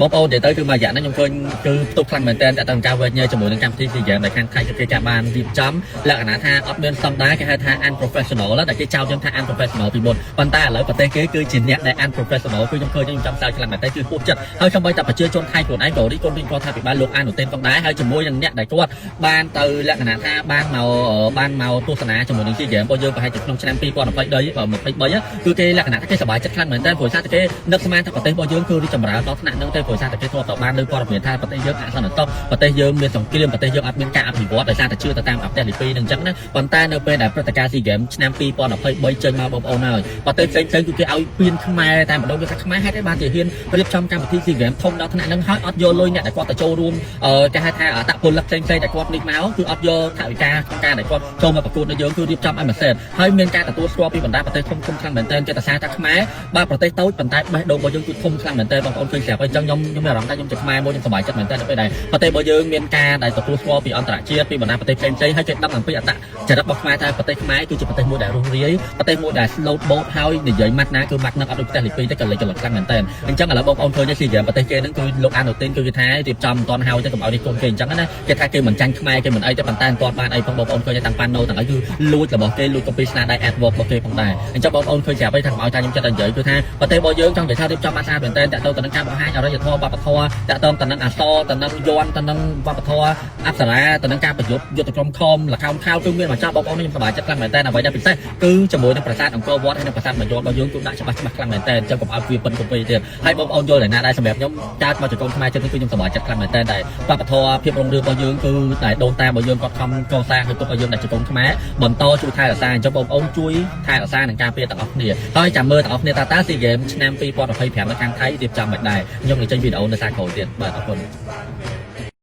បងប្អូននិយាយទៅគឺមួយរយៈហ្នឹងខ្ញុំឃើញគឺផ្ទុះខ្លាំងមែនទែនតែតាមការវែកញែកជាមួយនឹងកម្មវិធី SEA Games ដែលខាងថៃគេចាប់បានរៀបចំលក្ខណៈថាអត់មានស្តង់ដារគេហៅថា unprofessional តែគេចោទខ្ញុំថា unprofessional ពីមុនប៉ុន្តែឥឡូវប្រទេសគេគឺជាអ្នកដែល unprofessional គឺខ្ញុំឃើញខ្ញុំចាំសើចខ្លាំងមែនទែនគឺហួសចិត្តហើយសូម្បីតែប្រជាជនថៃខ្លួនឯងក៏រិះគន់រដ្ឋាភិបាលលោកអានុទេនផងដែរហើយជាមួយនឹងអ្នកដែលគាត់បានទៅលក្ខណៈថាបានមកទស្សនាជាមួយនឹង SEA Games របស់យើងប្រហែលជាក្នុងឆ្នាំ2023 23គឺគេលក្ខណៈថាគេសប្បាយចិត្តខ្លាំងមែនទែនព្រោះថាគេនឹកស្មានថាប្រទេសរបស់យើងគឺរីកចម្រើនដល់ថ្នាក់ហ្នឹងទេព្រោះថាគេធ្លាប់តែបានលើព័ត៌មានថាប្រទេសយើងអសន្តិសុខប្រទេសយើងមានសង្គ្រាមប្រទេសយើងអត់មានការអភិវឌ្ឍដោយសារតែជឿទៅតាមអផ្ទះលីពីហ្នឹងអញ្ចឹងណាប៉ុន្តែនៅពេលដែលព្រឹត្តិការណ៍ SEA Games ឆ្នាំ2023ចេញមកបងប្អូនហើយប្រទេសផ្សេងៗគឺគេឲ្យពៀនខ្មែរតែម្ដងគេថាខ្មែរហេតុអីបានជាហ៊ានរៀបចំកម្មវិធី SEA Games ធំដល់ថ្នាក់ហ្នឹងហើយអត់យកលុយអ្នកដែលគាត់ទៅចូលរួមគេហៅថាអតពលិកផ្សេងៗដែលគាត់នេះមកគឺអត់យកថវិកាក្នុងការដែលគាត់ចូលមកប្រកួតនៅយើងគឺរៀបចំឲ្យមួយសេតហើយមានការទទួលស្គាល់ពីបណ្ដាប្រទេសធំធំខ្លាំងមែនទែនគេតែសារថាខ្មែរបាទប្រទេសតូចប៉ុន្តែបេះដូងរបស់យើងគឺធំខ្លាំងមែនទែនបងប្អូនឃើញស្រាប់ហើយអញ្ចឹងខ្ញុំមានអារម្មណ៍ថាខ្ញុំជាខ្មែរមួយខ្ញុំសប្បាយចិត្តមែនទែននៅពេលដែលប្រទេសរបស់យើងមានការដែលទទួលស្គាល់ពីអន្តរជាតិពីបណ្ដាប្រទេសផ្សេងៗហើយគេដឹងអំពីអត្តចរិតរបស់ខ្មែរថាប្រទេសខ្មែរគឺជាប្រទេសមួយដែលរស់រាយប្រទេសមួយដែល slow boat ហើយនិយាយម៉ាត់ណាគឺម៉ាត់នឹងអត់ដូចប្រទេសលីពីទេក៏លេចកលខ្លាំងមែនទែនអញ្ចឹងឥឡូវបងប្អូនឃើញស៊ីហ្គេមប្រទេសគេហ្នឹងគឺលោកអានុទីនគឺគេថារៀបចំមិនទាន់ហើយទេកុំឲ្យរិះគន់គេអញ្ចឹងណាគេថាគេមិនចាញ់ខ្មែរគេមិនអីទេប៉ុន្តែមិនទាន់បានអីផងបងប្អូនឃើញតាំងប៉ាណូទាំងអីគឺលួចរបស់គេលួចកូពីស្នាដៃ artwork របស់គេផងដែរអញ្ចឹងបងប្អូនឃើញស្រាប់ហើយថាកុំឲ្យថាខ្ញុំចិត្តតែនិយាយគឺថាប្រទេសរបស់យើងចង់និយាយថារៀបចំបានស្អាតមែនទែនតាក់ទងទៅនឹងការបង្ហាញអរិយធម៌វប្បធម៌តាក់ទងទៅនឹងអក្សរទៅនឹងយ័ន្តទៅនឹងវប្បធម៌អប្សរាទៅនឹងការប្រយុទ្ធយុទ្ធក្រុមខំលខោនខោលគឺមានមកចប់បងប្អូនខ្ញុំសប្បាយចិត្តខ្លាំងមែនទែនអ្វីដែលពិសេសគឺជាមួយនឹងប្រាសាទអង្គរវត្តហើយនិងប្រាសាទបាយ័នរបស់យើងគឺដាក់ច្បាស់ច្បាស់ខ្លាំងមែនទែនអញ្ចឹងកុំឲ្យវាពិនកុំពីទៀតហើយបងប្អូនយល់តែណាដែរសម្រាប់ខ្ញុំកើតមកជាកូនខ្មែរចិត្តនេះគឺខ្ញុំសប្បាយចិត្តខ្លាំងមែនទែនតែវប្បធម៌ភាពរុងរឿងរបស់យើងគឺតែដូនតារបស់យើងគាត់ខំកសាងឲ្យទុកឲ្យយើងដែលជាកូនខ្មែរបន្តជួយថែរក្សាអញ្ចឹងបងប្អូនជួយថែរក្សានិងការពារទាំងអស់គ្នាហើយចាំមើលទាំងអស់គ្នាតើតើ SEA Games ឆ្នាំ2025នៅខាងថៃរៀបចំមិនដែរខ្ញុំនឹងចេញវីដេអូនៅសាក្រោយទៀតបាទអរគុណ។